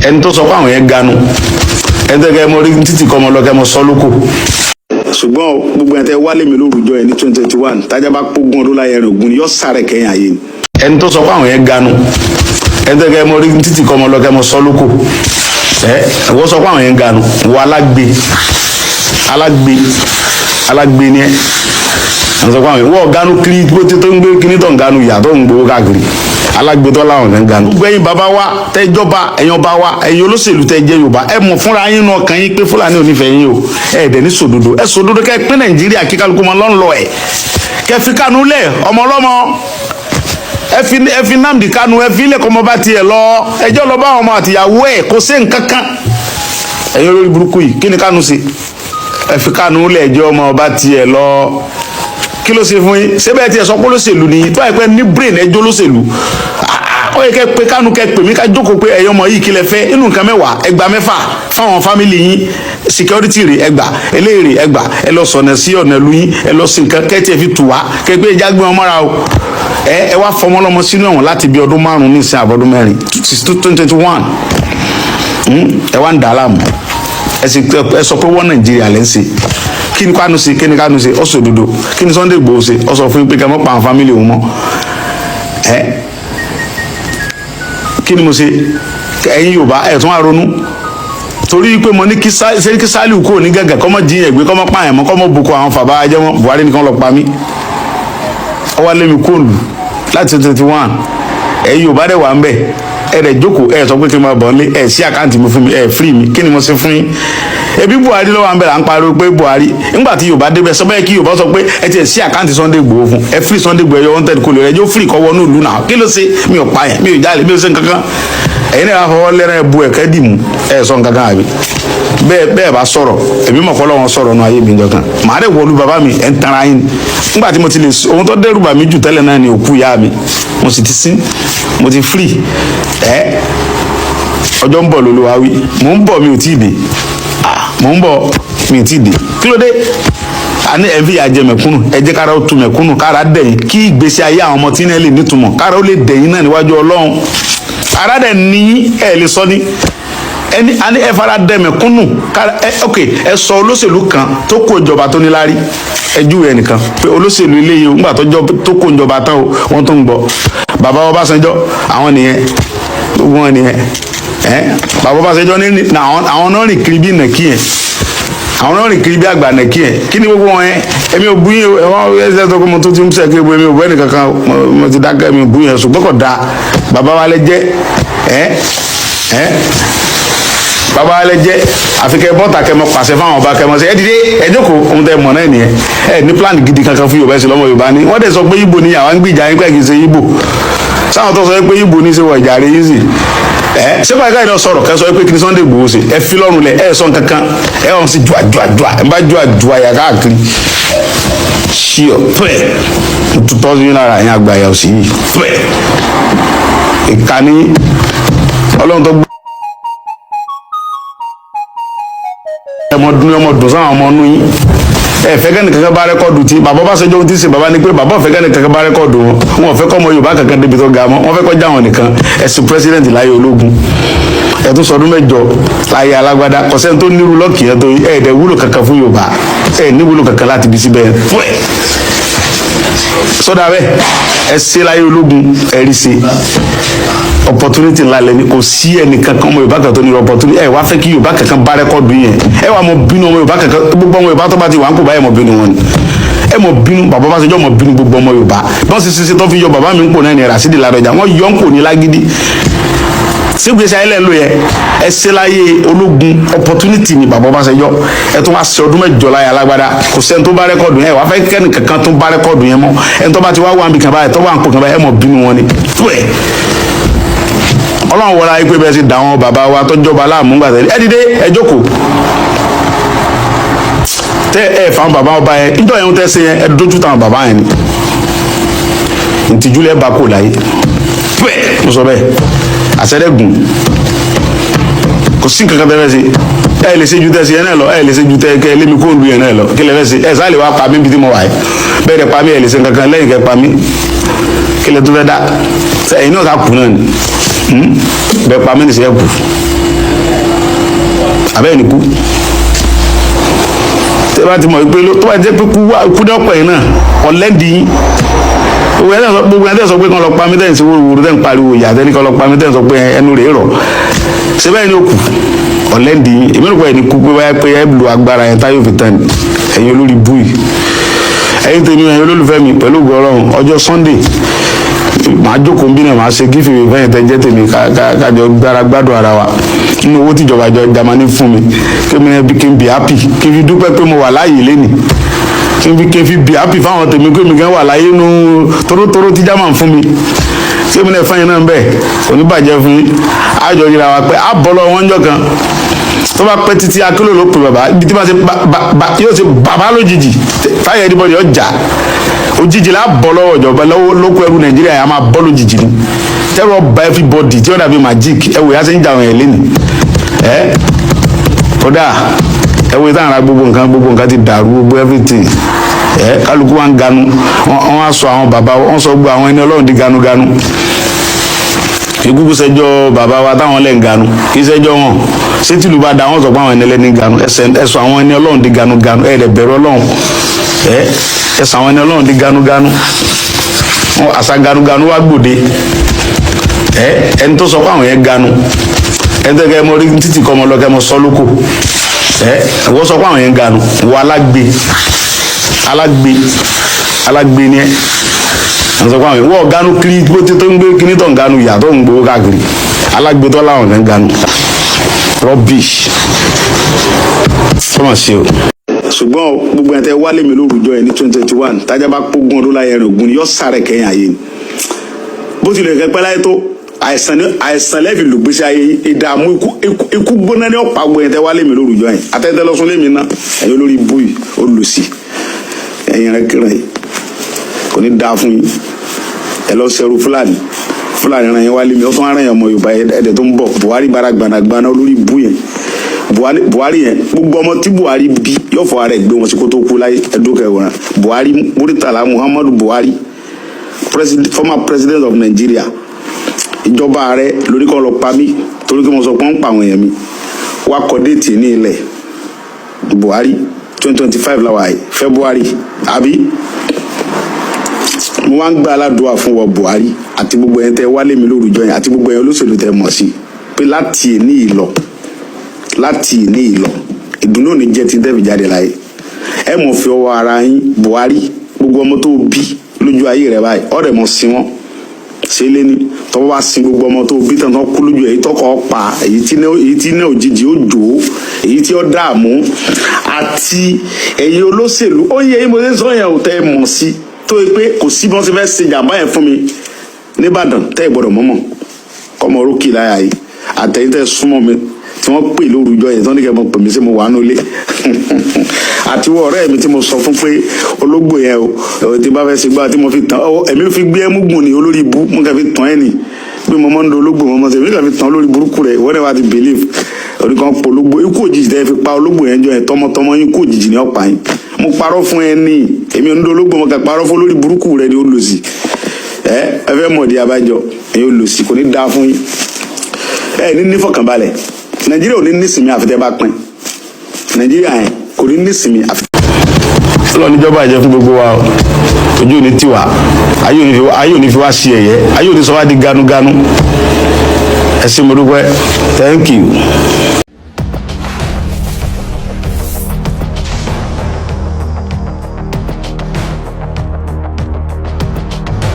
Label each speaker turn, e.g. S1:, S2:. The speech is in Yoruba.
S1: Ẹni tó sọ pé àwọn yẹn ganu, ẹni tó kẹ́ mọ rí títì kọ́ ọmọ lọ́kẹ́ mọ sọ́ lóko. Ṣùgbọ́n gbogbo ẹ̀ tẹ́ wálé mi lórúkọ ẹ̀ ní 2021, tájà bá pógún ọdún láyé rẹ̀ ògùn ni yọ sáré kẹ́yìn ayé ni. Ẹni tó sọ pé àwọn yẹn ganu, ẹni tó kẹ́ mọ rí títì kọ́ ọmọ lọ́kẹ́ mọ sọ́ lóko, ẹ wọ́n sọ pé àwọn yẹn ganu, wọ́n alágbe, alágbe, alágbe ni ẹ. Wọ́n sọ pé àwọn yẹn wọ́n ganu kiri bó ti tó ń gbé kíní tó ń ganu yà tó ń gbowó káàkiri, alágbe tó láwọn kan ganu. Gbogbo ẹ̀yin bàbá wa tẹ́ jọba, ẹ̀yin ọba wa, ẹ̀yin olóṣèlú tẹ́ jẹ́ Yorùbá, ẹ mọ̀ fúnra yín nù ọkàn yín pé Fúlàní ò nífẹ̀ẹ́ yín o. Ẹ dẹ̀ ní sòdodo, ẹ sòdodo kẹ́ pín Nàìjíríà kí kálukú mọ lọ́nlọ́ ẹ̀, kẹ́ fi Kánú lẹ̀ ọmọ ọlọ́mọ, ẹ fi Nnamdi Kanu, ẹ fi ilẹ̀ kọ́mọ bá tiẹ̀ lọ, ẹjọ́ lọ bá àwọn ọmọ àtìyàwó ẹ̀, kò sí nǹkan kan. Ẹ̀yin olórí burúkú yìí, kí ni Kanu ṣe? Ẹ fi Kanu lẹ̀, ẹjọ́ ọmọ ọba tiẹ̀ lọ. Kí ló ṣe fún yín? Ṣé bẹ́ẹ̀ tiẹ̀ sọ pé olóṣèlú ni tó àìpẹ́ ní brain, ẹjọ́ olóṣèlú, ó yẹ kẹ́ pé Kánú, kẹ́ pè mí, ká jókòó pé ẹ̀yin ọmọ yìí, kí lẹ fẹ́ inú nǹkan 10, ẹgbàá 6 fáwọn family yín, security rè ẹgbà, eléyìí rè ẹgbà, ẹ lọ sọ̀nà sí ọ̀nà ìlú yín, ẹ lọ sí nǹkan kẹ́ tiẹ̀ fi tù wá, kẹ́ pé ìjà gbé wọn mọ́ra o. Ẹ wá fọmọ lọmọ sínú ẹ̀wọ̀n láti bí ọdún 5 ní ìsìn àbọ̀dún 4, 2021, ẹ wá ń dà á láàmú. Ẹ sì ẹ sọ pé wọ́n Nàìjíríà lẹ́ ń ṣe. Kí ni Kánú ṣe? Kí ni Kánú ṣe? Ó sọ òdodo. Kí ni Sunday Igboho ṣe? Ó sọ fún yín pé kẹ́ mọ́ pa àwọn family òun mọ́. Ẹ kí ni mo ṣe? Ẹ̀yin Yorùbá, ẹ̀ tún wá ronú torí pé mo ní kí Sẹ́ríkì Sálíù kúrò ní gàgà, kọ́mọ jíyàn gbé, kọ́mọ pààyàn mọ́, kọ́mọ bùkún àwọn fàbá ajẹ́mọ́. Buhari nìkan lọ pa mí, ó wá lé mi kóòlù láti 21. Ẹ̀yin Yorùbá dẹ̀ wà ń bẹ̀, ẹ dẹ̀ jókòó, ẹ sọ pé kí n máa bọ̀ nílé, ẹ sí account mi fún mi, ẹ free mi. Kí ni mo ṣe fún yín? Ebi Buhari ló wà ń bẹ̀ là ń pariwo pé Buhari. Nígbà tí Yorùbá débẹ̀, sọ bẹ́ẹ̀ kí Yorùbá sọ pé ẹ ti ẹ̀ sí account Sunday Igboho fún, ẹ free Sunday Igboho, ẹ yọ wanted kó lè rẹ, yóò free kọ́ wọnú ìlú náà. Kí ló ṣe? Mi ò pa yẹn, mi ò jalè, mi ò ṣe nǹkan kan. Ẹ̀yin náà fọwọ́ lẹ́rẹ́ bu ẹ̀kẹ́ dì mú, ẹ̀ sọ nǹkan kan àbí bẹ́ẹ̀ bẹ́ẹ̀ bá sọ̀rọ̀, èmi mọ̀ kọ́ lọ́wọ́ sọ̀rọ̀ nù ayé mi jọ kan, màá dẹ̀ wọlú bàbá mi. Ẹ̀ ń tara yín nígbà tí mo ti lè ohun tó dẹ́rù bà mí jù tẹ́lẹ̀ náà ni òkú ìyá mi. Mo sì ti sín, mo ti free. Ẹ ọjọ́ ń bọ̀ lÓlúwa wí. Mò ń bọ̀, mi ò tí ì dé. Ah, mò ń bọ̀, mi ò tí ì dé. Kí ló dé? Àní ẹ̀ ń fìyà jẹ mẹ̀kúnnù. Ẹ jẹ́ kára ó tu mẹ̀kúnnù, kára dẹ̀yìn, kí ìgbésí ayé àwọn ọmọ tí náà lè nítumọ̀, kára ó lè dẹ̀yìn náà níwájú Ọlọ́run. Ara dẹ̀ ní ẹ̀ lè sọ ní ẹni àní ẹ fara dẹ mẹ̀kúnnù kára ẹ. Ok, ẹ sọ olóṣèlú kan tó kó ìjọba tó níláárí, ẹ júwe ẹnìkan pé olóṣèlú ilé yìí ńgbà tó kó ìjọba tán o, wọ́n tó ń gbọ́. Bàbá Ọbásanjọ́, àwọn nìyẹn, gbogbo wọn nìyẹn. Ẹ bàbá Ọbásanjọ́ ní àwọn náà rìn kiri bí nàkí yẹn, àwọn náà rìn kiri bí àgbà nàkí yẹn. Kí ni gbogbo wọn yẹn? Èmi ò bú yín o. Ẹ wọ́n ẹ sọ pé mo tó ti ń sẹ́ kí èmi ò bú ẹnì kankan, mo ti dákẹ́, mi ò bú yẹn, ṣùgbọ́n kò dáa. Bàbá wa lẹ jẹ́, ẹ ẹ bàbá wa lẹ jẹ́. Àfi kẹ́ bọ́tà, kẹ́ mọ pàṣẹ fáwọn ọba, kẹ́ mọ sẹ ẹ dìde, ẹ jókòó. Ohun tẹ́ mọ̀ náà nìyẹn. Ẹ ní plan gidi kankan fún Yorùbá. Ẹ sì lọ́mọ Yorùbá ni wọ́n dẹ̀ sọ pé Ìgbò ni àwọn ń gbìjà yín, pé kì í ṣe Ìgbò. Sáwọn tó sọ pé Ìgbò ní í ṣe wọ ìjà rẹ yín sì ẹ ṣé báyìí káyọ̀ sọ̀rọ̀ kẹ́ sọ pé kí ni Sunday Igboho ṣe? Ẹ fi lọ́rùn lẹ̀, ẹ sọ nǹkankan, ẹ wọ́n sì jùà jùà jùà, ẹ bá jùà jùà yà káàkiri ṣíọ pẹ́ tutọ́ sí lára ẹ̀yìn àgbà yà òsì yìí pẹ́ ìkànnì Ọlọ́run tó gbé ọmọ dún, ọmọ dùn sáwọn ọmọ ọdún yín. Ẹ fẹ́ kẹ́ni kankan bá record tí bàbá bá ṣẹjọ́ ohun tí ń ṣe bàbá ni pé bàbá ò fẹ́ kẹ́ni kankan bá record wọn. Wọn ò fẹ́ kọ́ ọmọ Yorùbá kankan débi tó ga mọ́, wọn fẹ́ kọ́ já wọn nìkan. Ẹ sì president láyé ológun, ẹ tún sọdún 8 láyé alágbádá. Kọ̀sẹ́ni tó nírú luck yẹn tó ẹ ẹ̀dẹ̀ wúlò kankan fún Yorùbá. Ẹ ní wúlò kankan láti bí síbẹ̀ fún ẹ sọdọ abẹ. Ẹ ṣe láyé ológun, ẹ rí ṣe opportunity ńlá lẹni. Kò sí ẹnì kankan ọmọ Yorùbá kan tó ní opportunity. Ẹ wá fẹ́ kí Yorùbá kankan bá record yẹn, ẹ wà mọ bínú ọmọ Yorùbá kankan. Gbogbo ọmọ Yorùbá tó bá ti wà ń kó báyìí, mọ bínú wọn ni. Ẹ mọ bínú bàbá bá ṣe jọ, mọ bínú gbogbo ọmọ Yorùbá bí wọ́n ṣe ṣe tó fi yọ bàbá mi ń pò náà ní Rasidi Ládọjà. Wọ́n yọ ń pò ní lágídí sígbèsè ayé lẹ́nu yẹ. Ẹ ṣe láyé ológun, opportunity ni bàbá Ọbásanjọ́. Ẹ tún wá ṣe ọdún 8 láyé alágbádá, kò sẹ́ni tó bá record yẹn. Ẹ wá fẹ́ kẹ́ni kankan tó bá record yẹn mọ́. Ẹni tó bá ti wá wà níbi kan báyìí, tó wà ń pò kan báyìí, ẹ mọ̀ bínú wọn ni. Pẹ́ Ọlọ́run wọlé ayé pé bẹ́ẹ̀ sì dà wọn bàbá wa tó jọba láàmú gbàtẹ́. Ẹ dìde, ẹ jókòó, tẹ ẹ fáwọn bàbá ọba yẹn níjọ́ yẹn ń tẹ́ ṣe yẹn. Ẹ dójú táwọn bàbá yẹn ni ntìjúlẹ̀ bá kò láyé. Pẹ́ mo sọ bẹ́ẹ̀, àṣẹdẹ́gùn kò sí nǹkan kan tẹ́ fẹ́ ṣe. Ẹ lè ṣe ju tẹ́ ṣe yẹn náà lọ. Ẹ lè ṣe ju tẹ́ kẹ́ lémi kó lu yẹn náà lọ. Kí lè fẹ́ ṣe? Ẹ sáà lè wá pa mí bí tí mo wà yìí. Bẹ́ẹ̀ dẹ̀ pa mí, ẹ lè ṣe nǹkan kan lẹ́yìn kẹ́ pa mí. Kí lè tó fẹ́ dá? Ẹ̀yin náà ká kú náà ni. Bẹ́ẹ̀ pa mí ní sẹ́ kú. Abẹ́ ẹ̀ ní kú. Tẹ́ bá ti mọ̀ pé tó bá jẹ́ pé kú wá kú dọ́pọ̀ yìí náà ọ̀lẹ́dì yín. Gbogbo ẹ̀ tẹ́ sọ pé kán lọ pa mí, tẹ́ ń ṣe wúruwúru, tẹ́ ń pariwo ìyá, tẹ́ ní kán lọ pa mí, tẹ́ ń sọ pé ẹnu rèé rọ̀, ṣé bẹ́ẹ̀ ni ó kù? Ọ̀lẹ́dì yín. Èmi rò pé ẹni kú pé báyà pé ẹ lu agbára yẹn táyọ̀ fi tán ẹ̀yin olórí búì. Ẹ̀yin tèmi, ẹ̀yin olólùfẹ́ mi, pẹ̀lú ògo Ọlọ́run, ọjọ́ Sunday màá jókòó bí náà, màá ṣe gífì mi fẹ́yìn tẹ́ jẹ́ tèmi, kájọ gbára gbádùn ara wa nínú owó tíjọba jọ Jámánì fún mi, kí mi kí n be happy, kí n fi dúpẹ́ pé mo wà láàyè lénìí, kí n fi be happy fáwọn tèmi pé mi gan wà láyé nu torótoró tí Jámánì fún mi, kí mi náà fẹ́yìn náà bẹ́ẹ̀. Kò ní bàjẹ́ fún yín. Àjọ yìí wa pé àbọ̀lọ́ wọn jọ kan tó bá pẹ́ títí akérò ló pè bàbá ibi tí wọ́n ṣe ba yóò ṣe bàbá lójijì táyà everybody ọjà òjijì la bọ́ lọ́wọ́ ìjọba lọ́wọ́ lóko ẹrú Nàìjíríà yà máa bọ́ lójijì ni tẹ́rọ bá everybody tí ó dàbí magic. Ẹ wò yá sí ń jà wọ̀nyẹn lẹ́nu ẹ kódà ẹ wò ìtàn ara gbogbo nǹkan, gbogbo nǹkan ti dàrú, gbogbo everything ẹ kálukú wa ń ganu. Wọ́n á sọ àwọn bàbá wọ́n sọ gbogbo àwọn ẹni Ọlọ́run di ganuganu. Ìkúkú sẹjọ bàbá wa táwọn lẹ́ ń ganu, kì í sẹjọ wọn. Sétìlú bá da wọn sọ pé àwọn ẹni ẹlẹ́ni ganu. Ẹsọ àwọn ẹni Ọlọ́run di ganuganu. Ẹ rẹ̀ bẹ̀rù Ọlọ́run. Ẹ ẹsọ àwọn ẹni Ọlọ́run di ganuganu. Wọn àṣà ganuganu wá gbòde. Ẹ ẹni tó sọ pé àwọn yẹn ganu, ẹni tó kẹ́ ẹ mọ orí títì kọ́ ọmọ lọ kẹ́ ẹ mọ sọ lóko, ẹ wọ́n sọ pé àwọn yẹn ganu. Wọ́n alágbe, alágbe, alágbe ni ẹ. Wọ́n sọ pé àwọn wọ́n ganu kiri bó ti tó ń gbé kíní tó ń ganu ìyá tó ń gbowó káàkiri. Alágbe tó láwọn kan ganu, rubbish fọmọ sí o. Ṣùgbọ́n gbogbo ẹ̀ tẹ́ wálé mi lórúkọ ẹ̀ ní 2021, tájà bá pógún ọdún láyé rẹ̀, ògùn ni yọ sáré kẹ́yìn ayé ni. Bó tilẹ̀ kẹ́ pẹ́ láyé tó, àìsàn ní àìsàn lẹ́ẹ̀fì lùgbèsè ayé, ìdààmú, ikú, ikú gbóná ní ọ̀pá. Gbogbo ẹ̀ tẹ́ wálé mi lórúkọ ẹ̀, àtẹ́tẹ́ lọ́sùn lémi ná. Ẹ̀yin olórí búyì, olùsì, ẹ̀yin rẹ̀ kìrẹ̀ yìí, kò ní dáa fún yín. Ẹ lọ sẹrú Fúlàní. Fúlàní ràn yín wálé mi, ó tún ràn yín ọmọ Yorùbá ẹ̀dẹ̀ tó ń bọ̀. Buhari bara gbanagbana, olórí bú yẹn, Buhari, Buhari yẹn, gbogbo ọmọ tí Buhari bí yóò fọ ara ẹ̀ gbé wọn sí kó tó kú láyé. Ẹdún kẹwàá, Buhari, Muritala Muhammadu Buhari, president, former president of Nigeria, ìjọba rẹ lórí kọ́ lọ pa mí torí kí mo sọ pé wọ́n ń pa àwọn èèyàn mi. Wá kọ date ní ilẹ̀ Buhari, 2025 láwa yìí, February àbí. Mo wá ń gbà aládùúwà fún wọ Buhari àti gbogbo ẹ̀yin tẹ́ wálé mi lórúkọ yẹn àti gbogbo ẹ̀yin olóṣèlú tẹ́ mọ̀ sí pé láti èní yìí lọ, láti èní yìí lọ, ìdùnnú ò ní jẹ́ tí tẹ́ fi jáde láyé. Ẹ mọ̀ fi ọwọ́ ara yín, Buhari, gbogbo ọmọ tó bí lójú ayé rẹ báyìí, ọ̀rẹ́ mọ̀ sí wọn ṣe lé ní tọ́wọ́ bá sin gbogbo ọmọ tó bí tán tán kú lójú, èyí tọkọ̀ pa, èyí tí ní òjijì ó jò ó, èyí tí ó dààmú, àti ẹ̀yin olóṣèlú. Ó yẹ yín mo ṣe ń sọ yẹn ò tẹ́ ẹ mọ̀ sí tó yẹ pé kò sí bí wọ́n ṣe fẹ́ ṣe jàmbá yẹn fún mi nìbàdàn tẹ́ ẹ gbọ́dọ̀ mọ́mọ́ kọ́mọ orókì láyà yìí. Àtẹ̀yìn tẹ́ súnmọ́ mi tí wọ́n pè lórúkọ yẹn tí wọ́n ní kẹ́ mọ̀ pè mí sí mo wà nulẹ̀, àti wọ́n ọ̀rẹ́ mi tí mo sọ fún pé ológbò yẹn o tí bá fẹ́ ṣe gbá tí mo fi tàn ọ, èmi fi gbé ẹmú gùn ní olórí ibú, mo kàn fi tàn ẹ́ nì pé mo máa ń do ológbò, mo máa ń ṣe, èmi kàn fi tàn olórí burúkú rẹ̀. Ìwọ́n náà wá ti believe orí kan pọ̀ ológbò. Ikú òjijì tẹ́ fi pa ológbò yẹn jọ yẹn, tọmọtọmọ yín, ikú òjijì ní ọ̀pá yín. Mo parọ́ fún ẹ ní èmi ò ń do ológbò, mo kàn parọ́ fún olórí burúkú rẹ̀ ní olùsì. Ẹ ẹ fẹ́ mọ̀ di abájọ, ẹ̀yin olùsì, kò ní dáa fún yín. Ẹ ní nífọ̀kànbalẹ̀. Nàìjíríà ò ní nísìmí àfi tẹ́ bá pín Nàìjíríà yẹn, kò ní nísìmí àfi. Ọlọ́run níjọba ìjẹ́ fún gbogbo wa o. Ojú ò ní tiwa, ayé ò ní fi wá sí ẹ̀yẹ, ayé ò ní sọ wá di ganuganu. Ẹ ṣé, mo dúpẹ́. Thank you.